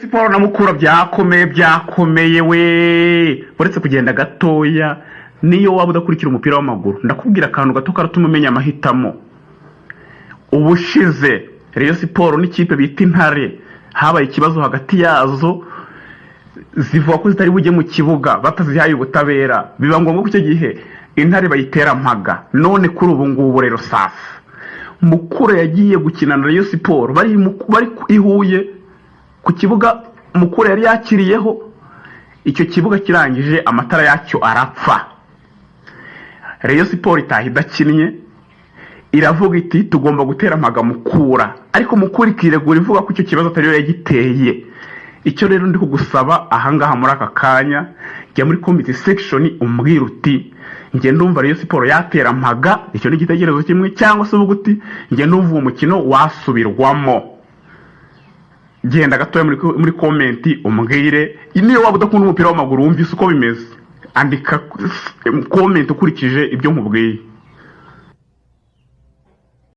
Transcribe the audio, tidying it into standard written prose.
Sports na Mukura byakomeye, byakomeye we. Uretse kugenda gatoya, niyo waba udakurikira umupira w'amaguru, ndakubwira akantu gato karatuma umenya amahitamo. Ubushize Rayon Sports n'ikipe bita Intare habaye ikibazo hagati yazo, zivuga ko zitari bujye mu kibuga batazihaye ubutabera. Biba ngombwa ko icyo gihe Intare bayitera mpaga. None kuri ubu ngubu rero sasa Mukura yagiye gukina na Rayon Sports bari i Huye ku kibuga Mukura yari yakiriyeho. Icyo kibuga kirangije amatara yacyo arapfa, Rayon Sports itaha idakinnye. Iravuga iti: "Tugomba gutera mpaga Mukura." Ariko Mukura ikiregura ivuga ko icyo kibazo atariyo yagiteye. Icyo rero ndi kugusaba ahangaha muri aka kanya, jya muri comment section umbwira uti: "Njye ndumva Rayon Sports yatera mpaga." Icyo ni igitekerezo kimwe. Cyangwa se uvuga uti: "Njye ndumva uwo mukino wasubirwamo." Genda gatoya muri comment umbwire. Niyo waba udakunda umupira w'amaguru, wumvise uko bimeze, andika comment ukurikije ibyo nkubwiye.